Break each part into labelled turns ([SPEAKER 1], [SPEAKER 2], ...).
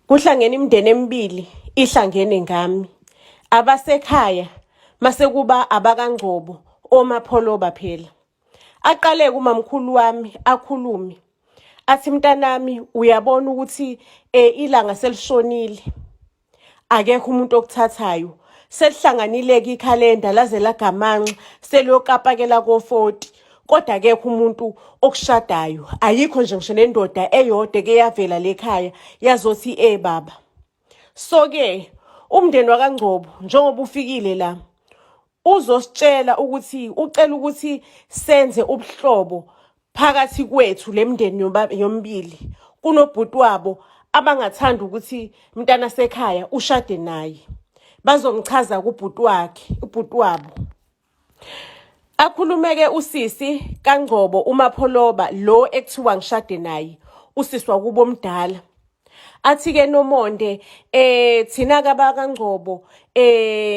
[SPEAKER 1] Kuhlangene imindeni emibili ihlangene ngami. Abasekhaya masekuba abakaNgcobo oMapholoba phela. Aqale-ke umamkhulu wami akhulume athi mntanami uyabona ukuthi ilanga selishonile. Akekho umuntu okuthathayo. Selihlanganile-ke ikhalenda laze lagamanxa seliyokapakela ko-40 kodwa akekho umuntu okushadayo. Ayikho nje ngisho nendoda eyodwa eke yavela lekhaya yazothi e baba. So-ke umndeni wakaNgcobo njengoba ufikile la uzositshela ukuthi ucela ukuthi senze ubuhlobo phakathi kwethu lemndeni yomibili kunobhuti wabo abangathanda ukuthi mntana sekhaya ushade naye bazomchaza kubhuti wakhe ubhuti wabo akhulumeke usisi kaNgcobo uMapholoba lo ekuthiwa ngishade naye usisi wakubo omdala Athi-ke Nomonde, thina-ke abakaNgcobo,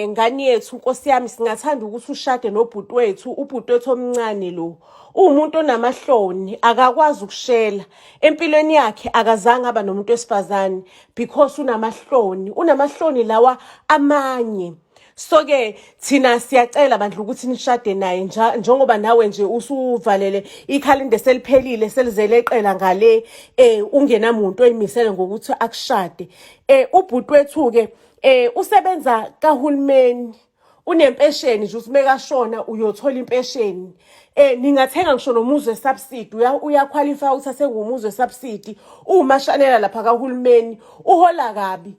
[SPEAKER 1] ngani yethu Nkosi yami singathanda ukuthi ushade nobhuti wethu, ubhuti wethu omncane lo. Uwumuntu onamahloni, akakwazi ukushela. Empilweni yakhe akazange aba nomuntu wesifazane because unamahloni, unamahloni lawa amanye. So ke thina siyacela bandla ukuthi nishade naye njengoba nawe nje usuvalele ikhalende seliphelile selizeleqela ngale ungenamuntu oyimisele ngokuthi akushade. Ubhuti wethu ke usebenza kahulumeni unempesheni nje uthi mekashona uyothola impesheni. Ningathenga ngisho nomuzi wesubsidy uyaqualify ukuthi athenge umuzi wesubsidy uma shanela lapha kahulumeni uhola kabi.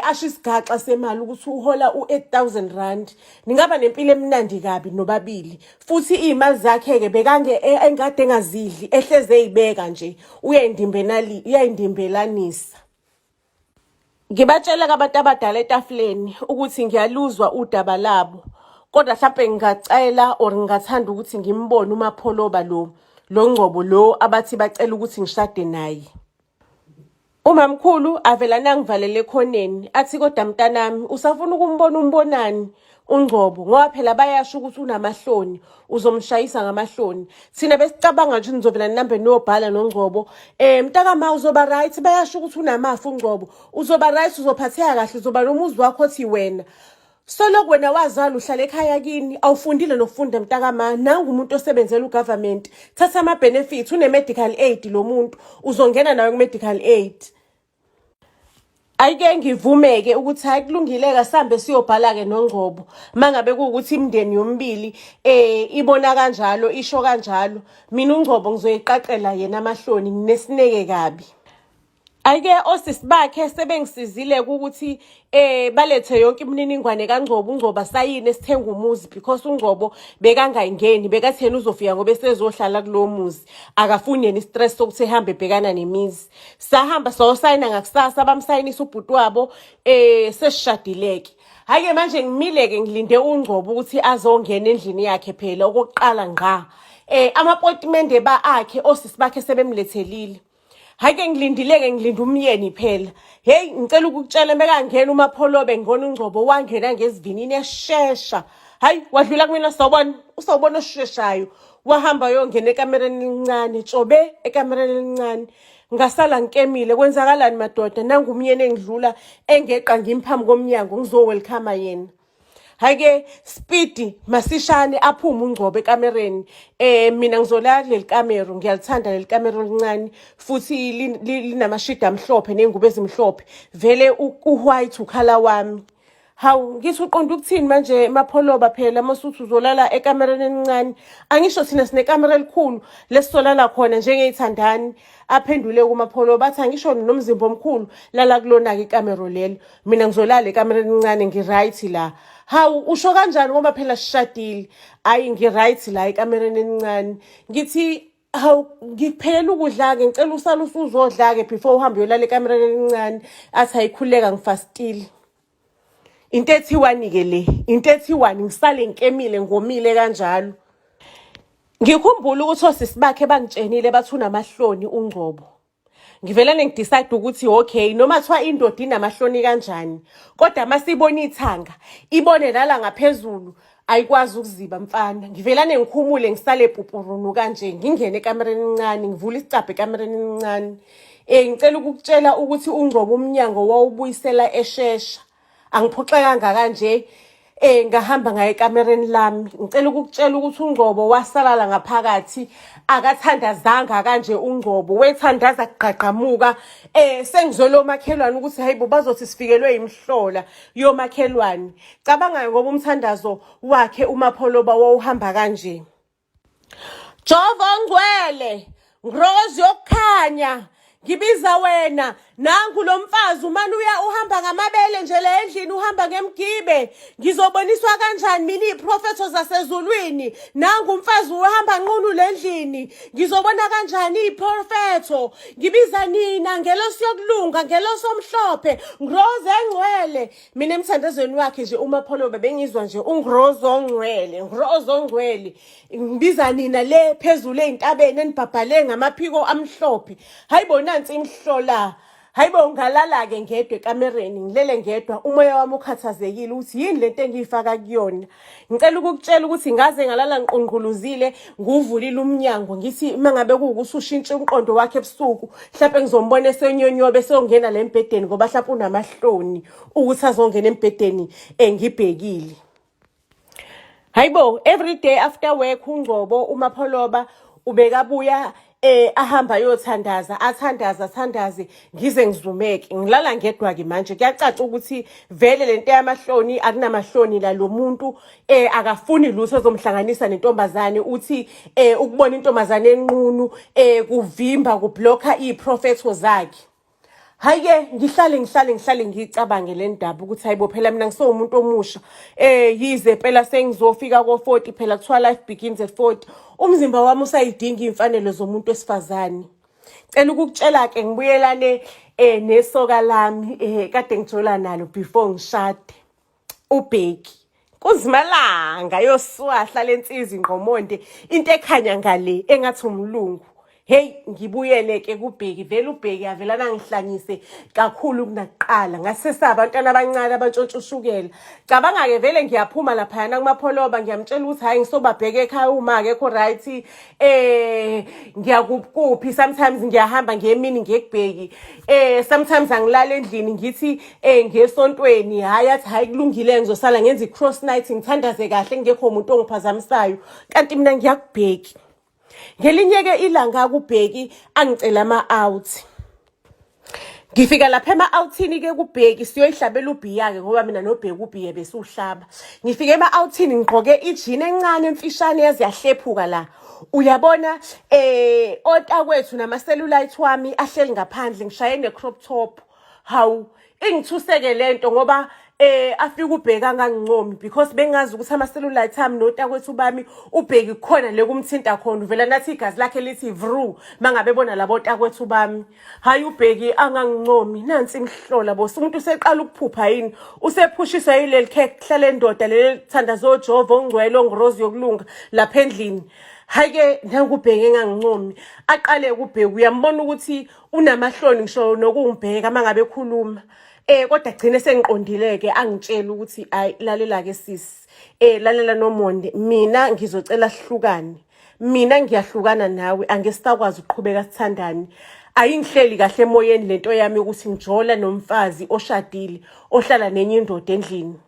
[SPEAKER 1] Asho isigaxa semali ukuthi uhola u-8000 rand ningaba nempilo emnandi kabi nobabili futhi iy'mali zakhe-ke bekange engade engazidli ehleze eyibeka nje uyayindimbelanisa. Ngibatshela abantu abadala etafuleni ukuthi ngiyaluzwa udaba labo kodwa hlampe ngingacela or ngingathanda ukuthi ngimbone uMapholoba lo lo Ngcobo lo abathi bacela ukuthi ngishade naye. Umamkhulu avele anangivalele ekhoneni athi kodwa mntanami usafuna ukumbona umbonani uNgcobo ngoba phela bayasho ukuthi unamahloni uzomshayisa ngamahloni thina besicabanga nje nizovela ninambe niyobhala noNgcobo mntakama uzoba right bayasho ukuthi unamafa uNgcobo uzoba right uzophatheka kahle uzoba nomuzi wakho othi wena Solokhu wena wazalwa uhlala ekhaya kini awufundile nokufunda mntakama nangu umuntu osebenzela ugovernment thatha ama-benefits une-medical aid lo muntu uzongena nawe ku-medical aid. Ayike ngivumeke ukuthi hayi kulungile-ke sihambe siyobhala-ke noNgcobo mangabe kuwukuthi imindeni yomibili ibona kanjalo isho kanjalo mina uNgcobo ngizoyiqaqela yena amahloni nginesineke kabi. Ayike osisi bakhe sebengisizile ukuthi balethe yonke imininingwane kaNgcobo uNgcobo asayine sithenga umuzi because uNgcobo bekangayingeni bekathi yena uzofika ngoba esezohlala kulowo muzi akafuni yena istress sokuthi ehambe ebhekana nemizi sahamba sayosayina ngakusasa bamsayinisa ubhuti wabo sesishadileke hhayi-ke manje ngimile-ke ngilinde uNgcobo ukuthi azongena endlini yakhe phela okokuqala ngqa amapotimende ba akhe osisi bakhe sebemlethelile Hayi ke ngilindile-ke ngilinda umyeni phela. Heyi ngicela ukukutshela mekangena uMapholobe ngibona uNgcobo wangena ngesivinini eshesha. Hayi wadlula kumina sawubona usawubona osheshayo. Wahamba yongena ekamereni elincane tshobe ekamereni elincane. Ngasala ngikemile kwenzakalani madoda nangu umyeni engidlula engeqa ngimi phambi komnyango ngizo-welcome yena. Hhayi-ke speed masishane aphume uNgcobo ekamereni mina ngizolala kuleli kamero ngiyalithanda leli kamero elincane futhi linamashidi amhlophe ney'ngubo ezimhlophe vele u-white ukhala wami. Hawu ngithi uqonda ukuthini manje Mapholoba phela masuthi uzolala ekamereni elincane angisho thina sinekamera elikhulu lesisolala khona njengey'thandani aphendule kuMapholoba athi angisho nomzimba omkhulu lala kulona-ke ikamero lelo mina ngizolala ekamereni elincane ngi-right la hawu usho kanjani ngoba phela sishadile ayi ngi-right la ekamereni elincane ngithi hawu ngikuphelela ukudla-ke ngicela usale usuzodla-ke before uhambe uyolala ekamereni elincane athi ayikhuleka ngifastile into ethiwani-ke le into ethiwani ngisale ngikemile ngomile kanjalo ngikhumbula ukuthi osisi bakhe bangitshenile bathi unamahloni uNgcobo Ngivele ngidecide ukuthi okay noma kuthiwa indoda inamahloni kanjani kodwa masibona ithanga ibone nala ngaphezulu ayikwazi ukuziba mfana ngivelane ngikhumule ngisale pupurunu kanje ngingene ekamereni encane ngivule isicabha ekamereni encane. Ngicela ukukutshela ukuthi uNgcobo umnyango wawubuyisela eshesha. Angiphoxekanga kanje. Ngahamba ngaye ekamereni lami. Ngicela ukukutshela ukuthi uNgcobo wasalala ngaphakathi akathandazanga kanje uNgcobo wethandaza kugqagqamuka sengizwe lo makhelwane ukuthi hayibo bazothi sifikelwe imihlola yomakhelwane. Cabanga ngoba umthandazo wakhe uMapholoba wawuhamba kanje. Jova ongcwele, ngrozi yokukhanya, ngibiza wena nangu lo mfazi umane uya uhamba ngamabele nje le endlini uhamba ngemgibe ngizoboniswa kanjani mina iy'profetho zasezulwini nangu umfazi uhamba nqunu le ndlini ngizobona kanjani iy'profetho ngibiza nina ngelosi yokulunga ngelosi omhlophe ngrozi engcwele Mina emthandazweni wakhe nje uMapholoba bengizwa nje ungrozo ongcwele, ngrozo ongcwele. Ngibiza nina le phezulu ezintabeni enibhabhale ngamaphiko amhlophe. Hayibo nansi imhlola. Hayibo ngalala-ke ngedwa ekamereni ngilele ngedwa umoya wami ukhathazekile ukuthi yini lento engiyifaka kuyona. Ngicela ukukutshela ukuthi ngaze ngalala ngiqungquluzile ngiwuvulile umnyango ngithi uma ngabe kuwukuthi ushintshe umqondo wakhe ebusuku mhlawumpe ngizombona esenyonyobe eseyongena la embhedeni ngoba mhlawumpe unamahloni ukuthi azongena embhedeni engibhekile. Hayibo every day after work uNgcobo uMapholoba ubekabuya ahamba ayothandaza athandaze athandaze ngize ngizumeke ngilala ngedwa ke manje kuyacaca ukuthi vele lento yamahloni akunamahloni la lo muntu akafuni lutho ozomhlanganisa nentombazane uthi ukubona intombazane enqunu kuvimba kublocka iziprofetho zakhe. Hayi-ke ngihlale ngihlale ngihlale ngiyicabange le ndaba ukuthi hayibo phela mina ngisewumuntu omusha yize phela sengizofika ko-40 phela kuthiwa life begins at 40 umzimba wami usayidinga iy'mfanelo zomuntu wesifazane. Cela ukukutshela-ke ngibuyelane nesoka lami kade ngijola nalo before ngishade. uBheki Nkunzimalanga yoswahla lensizwa ingqomonde into ekhanya ngale engathi umlungu. Hey ngibuyele ke kuBheki vele uBheki avela nangihlanyise kakhulu kunakuqala ngase sabantwana abancane abantshontsha ushukela. Cabanga ke vele ngiyaphuma laphayana kumapholoba ngiyamtshela ukuthi hayi ngisobabheke ekhaya uma akekho right ngiyakuphi sometimes ngiyahamba ngiyemini ngiyekubheki sometimes angilala endlini ngithi ngiyesontweni hhayi athi hhayi kulungile ngizosala ngenza i-cross night ngithandaze kahle kungekho umuntu ongiphazamisayo kanti mina ngiyakubheki. Ngelinye-ke ilanga kubheki angicela ama-out. Ngifika lapha ema-outhini-ke kubheki siyoyihlabela ubhiya-ke ngoba mina nobheki ubhiya besiwuhlaba. Ngifike ema-outhini ngigqoke ijini encane emfishane yaze yahlephuka la. Uyabona otakwethu nama-cellulite wami ahleli ngaphandle ngishaye ne-crop top. Hawu ingithuseke lento ngoba afika ubheka angangincomi because bengazi ukuthi ama cellulite ami notakwethu bami ubheki kukhona le kumthinta khona uvela nathi igazi lakhe lithi vru mangabe bona labo takwethu bami. Hayi ubheki angangincomi nansi imhlola boss umuntu useqala ukuphupha yini usephushiswa yileli khehla lendoda leli thandazo oJova ongcwele ongrozi yokulunga lapha endlini. Hayi ke nangu ubheki engangincomi aqale kubheki uyambona ukuthi unamahloni ngisho nokungibheka uma ngabe ekhuluma kodwa gcine sengiqondile-ke angitshela ukuthi ayi lalela-ke sisi lalela Nomonde mina ngizocela sihlukane mina ngiyahlukana nawe angesisakwazi ukuqhubeka sithandane ayingihleli kahle emoyeni lento yami yokuthi ngijola nomfazi oshadile ohlala nenye indoda endlini.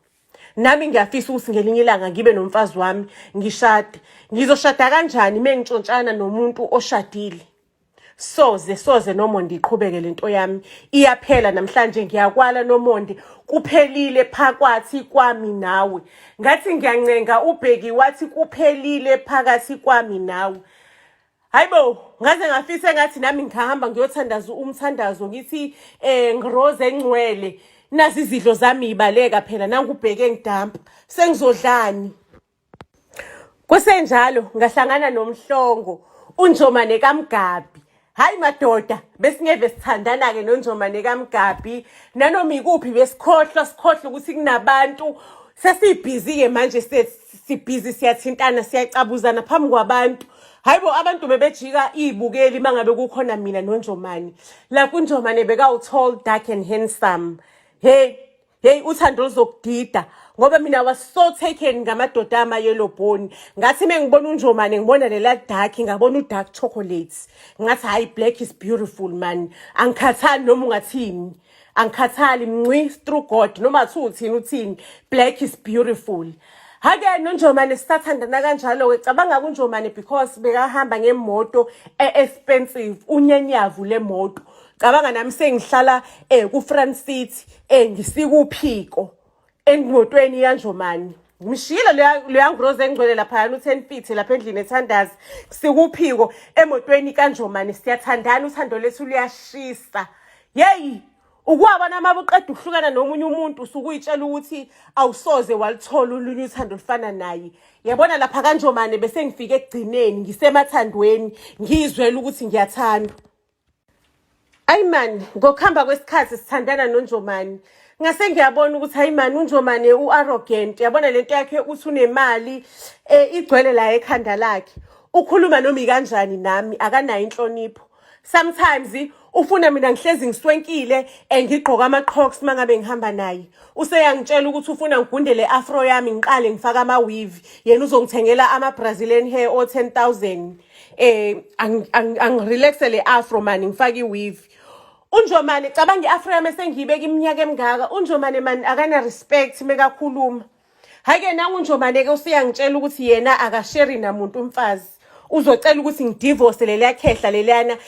[SPEAKER 1] Nami ngiyafisa ukuthi ngelinye ilanga ngibe nomfazi wami ngishade. Ngizoshada kanjani uma ngitshontshana nomuntu oshadile? Soze soze Nomonde iqhubeke lento yami iyaphela namhlanje ngiyakwala Nomonde kuphelile phakwathi kwami nawe. Ngathi ngiyancenga uBheki wathi kuphelile phakathi kwami nawe. Hayibo ngaze ngafisa engathi nami ngihamba ngiyothandaza umthandazo ngithi ngiroze engcwele nazi izidlo zami ibaleka phela nangu ubheke ngidampa sengizodlani. Kusenjalo ngahlangana noMhlongo uNjomane kaMgabhi. Hayi madoda besingeve sithandana-ke noNjomane kaMgabhi nanoma ikuphi besikhohlwa sikhohlwa ukuthi kunabantu sesibhizi-ke manje sibhizi siyathintana siyacabuzana phambi kwabantu. Hayibo abantu bebejika iy'bukeli uma ngabe kukhona mina noNjomane. Like uNjomane bekawu-tall, dark and handsome. Hey. Hey, uthando luzokudida ngoba mina was so taken ngamadoda ama-yellow bone. Ngathi uma ngibona uNjomane ngibona lela dark, ngabona u-dark chocolate. Ngathi hhayi, black is beautiful man. Angikhathali noma ungathini. Angikhathali mncwi through God noma kuthiwa uthini uthini. Black is beautiful. Hake noNjomane sisathandana kanjalo-ke. Cabanga kuNjomane because bekahamba ngemoto e-expensive, unyanyavu le moto. Cabanga nami sengihlala ku-front seat ngisikuphiko emotweni yaNjomane. Ngimshiyile leya ngroza engcwele laphayana u-10 feet lapha endlini ethandaza. Sikuphiko emotweni kaNjomane, siyathandana, uthando lethu luyashisa. Yeyi, ukwabona uma uqeda ukuhlukana nomunye umuntu usuke uyitshela ukuthi awusoze waluthola olunye uthando olufana naye. Yabona lapha kaNjomane bese ngifike ekugcineni ngisemathandweni ngiyizwela ukuthi ngiyathandwa. Ayi man, ngokuhamba kwesikhathi sithandana noNjomane. Ngase ngiyabona ukuthi hayi man, uNjomane u-arrogant. Yabona lento yakhe ukuthi unemali igcwele la ekhanda lakhe. Ukhuluma noma ikanjani nami, akanayo inhlonipho. Sometimes ufuna mina ngihlezi ngiswenkile ngigqoka ama-crocs mangabe ngihamba naye. Useyangitshela ukuthi ufuna ngigunde le afro yami ngiqale ngifake ama-weave. Yena uzongithengela ama-Brazilian hair o-10,000. Angirelaxe le afro man, ngifake i-weave. UNjomane, cabanga i-afro yami esengiyibeka iminyaka emingaka. UNjomane man akana respect mekakhuluma. Hhayi-ke nangu uNjomane-ke useyangitshela ukuthi yena akasheri namuntu umfazi. Uzocela ukuthi ngidivorce leliya khehla leliyana,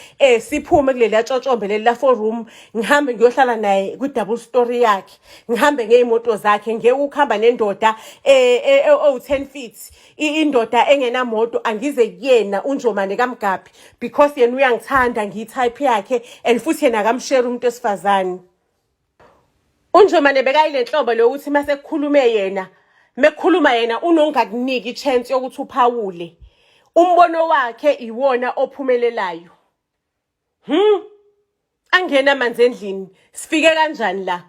[SPEAKER 1] siphume kuleliya tshotshombe leli la four room, ngihambe ngiyohlala naye kwi-double story yakhe. Ngihambe ngey'moto zakhe, ngeke ukuhamba nendoda owu-10 feet. Indoda engenamoto angize kuyena uNjomane kaMgabhi because yena uyangithanda, ngiyi-type yakhe and futhi yena akamsheri umuntu wesifazane. UNjomane bekayile nhlobo lokuthi mase kukhulume yena, mekukhuluma yena unongakuniki i-chance yokuthi uphawule. Umbono wakhe iwona ophumelelayo. Angena amanzi endlini, sifike kanjani la?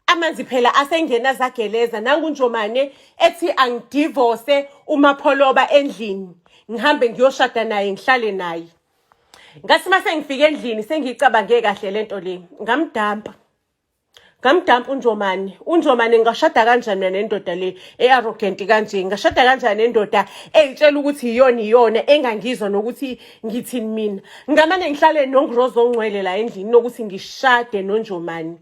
[SPEAKER 1] Amanzi phela asengena zageleza. Nangu uNjomane ethi angidivorce uMapholoba endlini, ngihambe ngiyoshada naye, ngihlale naye. Ngathi mase ngifike endlini sengiyicabange kahle lento le, ngamdampa. Ngamdampa uNjomane. UNjomane ngingashada kanjani mina nendoda le e-arrogant kanje? Ngingashada kanjani nendoda eyitshela ukuthi iyona iyona engangizwa nokuthi ngithini mina? Ngamane ngihlale noNgrozo ongcwele la endlini nokuthi ngishade noNjomane.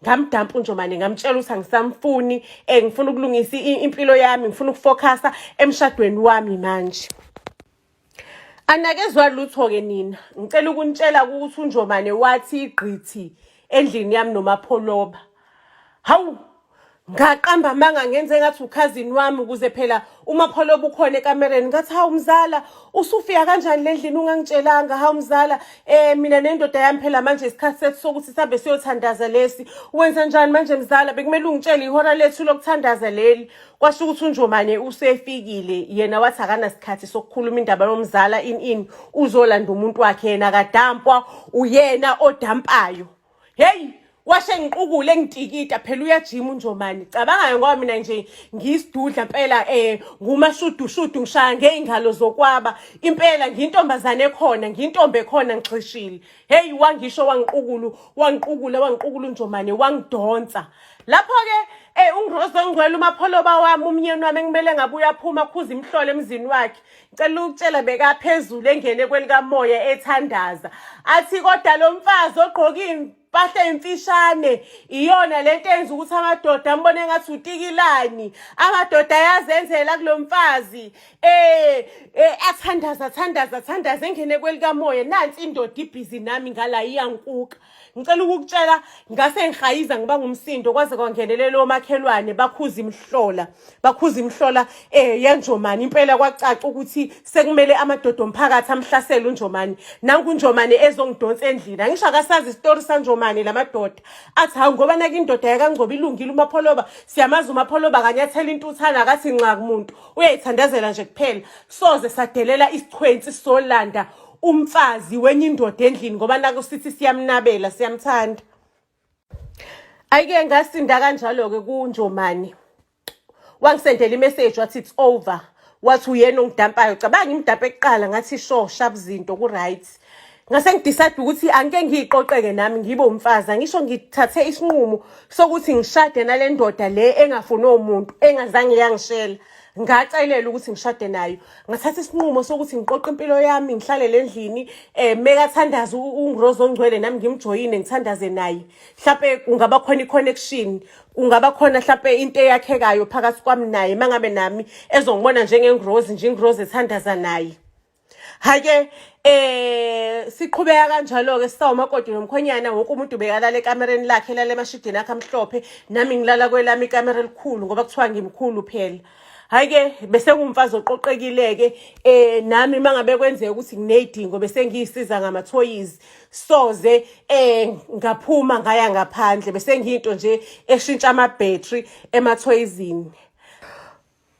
[SPEAKER 1] Ngamdampa uNjomane, ngamtshela ukuthi angisamfuni, ngifuna ukulungisa impilo yami, ngifuna ukufocusa emshadweni wami manje. Anakezwa lutho-ke nina. Ngicela ukunitshela ukuthi uNjomane wathi igqithi endlini yami noMapholoba. Hawu, ngaqamba amanga ngenze ngathi ukhazini wami ukuze phela uMapholoba ukhona ekamereni. Ngathi hawu mzala, usufika kanjani le ndlini ungangitshelanga? Hawu mzala, mina nendoda yami phela manje isikhathi sethu sokuthi sihambe siyothandaza lesi. Wenza njani manje mzala? Bekumele ungitshele ihora lethu lokuthandaza leli. Kwasho ukuthi uNjomane usefikile, yena wathi akanasikhathi sokukhuluma indaba yomzala in uzolanda umuntu wakhe, yena akadampwa, uyena odampayo. Hey, washe ngiqukule ngitikita phela uyajima uNjomane. Cabanga ngoba mina nje ngiyisidudla impela, ngumashudu shudu ngishaya ngey'ngalo zokwaba. Impela ngiyintombazane ekhona, ngiyintombi ekhona, ngixhishile. Hey, wangisho wangiqukulu, wangiqukula, wangiqukula uNjomane, wangidonsa. Lapho-ke uNgrozo ongcwele uMapholoba wami, umnyeni wami ekumele ngabe uyaphuma khuza imhlolo emzini wakhe. Ngicela ukutshela bekaphezulu engene kwelikamoya ethandaza. Athi kodwa lo mfazi ogqoke impahla emfishane iyona lento enza ukuthi amadoda ambone ngathi utikilani. Amadoda ayazenzela kulo mfazi. Athandaza athandaza athandaza engene kwelikamoya. Nansi indoda ibhizi nami ngala iyankuka. Ngicela ukukutshela ngase ngihayiza ngiba ngumsindo kwaze kwangenelela omakhelwane bakhuza imihlola. Bakhuza imihlola yaNjomane. Impela kwacaca ukuthi sekumele amadoda omphakathi amhlasele uNjomane. Nangu uNjomane ezongidonsa endlini. Angisho akasazi isitori saNjomane lamadoda. Athi hawu ngoba nake indoda yakaNgcobo ilungile uMapholoba. Siyamazi uMapholoba akanyathela intuthane akathi nxa kumuntu. Uyayithandazela nje kuphela. Soze sadelela isichwensi solanda umfazi wenye indoda endlini ngoba naku sithi siyamnabela, siyamthanda. Ayike ngasinda kanjalo-ke kuNjomane. Wangisendela imessage wathi it's over. Wathi uyena ongidampayo. Cabanga ngimdampe kuqala ngathi sho sharp zinto ku right. Ngase ngidecide ukuthi angike ngiyiqoqeke nami ngibe umfazi. Angisho ngithathe isinqumo sokuthi ngishade nale ndoda le engafuni omuntu engazange yangishela. Ngacelela ukuthi ngishade nayo. Ngathatha isinqumo sokuthi ngiqoqe impilo yami ngihlale endlini mekathandaza uNgrozo ongcwele nami ngimjoyine ngithandaze naye. Mhlampe kungaba khona i-connection, kungaba khona mhlampe into eyakhekayo phakathi kwami naye mangabe nami ezongibona njengengrozi nje ingrozi ethandaza naye. Hake siqhubeka kanjalo ke sawumakoti nomkhonyana wonke umuntu bekalala ekamereni lakhe elala emashidini akhe amhlophe nami ngilala kwelami ikamera elikhulu ngoba kuthiwa ngimkhulu phela. Hhayi-ke bese kuwumfazi oqoqekile-ke nami uma ngabe kwenzeka ukuthi nginey'dingo bese ngiyisiza ngamathoyizi soze ngaphuma ngaya ngaphandle bese ngiyinto nje eshintsha amabhethri emathoyizini.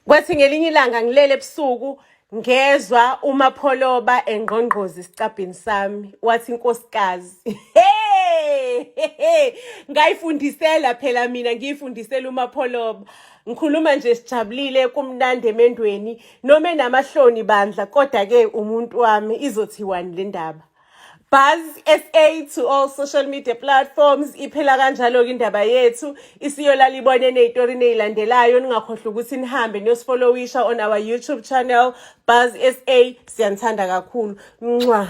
[SPEAKER 1] Kwathi ngelinye ilanga ngilele ebusuku ngezwa uMapholoba engqongqoza esicabheni sami wathi inkosikazi hey ngayifundisela phela mina ngiyifundisela uMapholoba ngikhuluma nje sijabulile kumnandi emendweni noma enamahloni bandla kodwa ke umuntu wami izothiwani le ndaba. Buzz SA to all social media platforms. Iphela kanjalo-ke indaba yethu. Isiyolala ibone ney'torini ey'landelayo. Ningakhohlwa ukuthi nihambe niyosifollowisha on our YouTube channel, Buzz SA. Siyanithanda kakhulu. Mwah.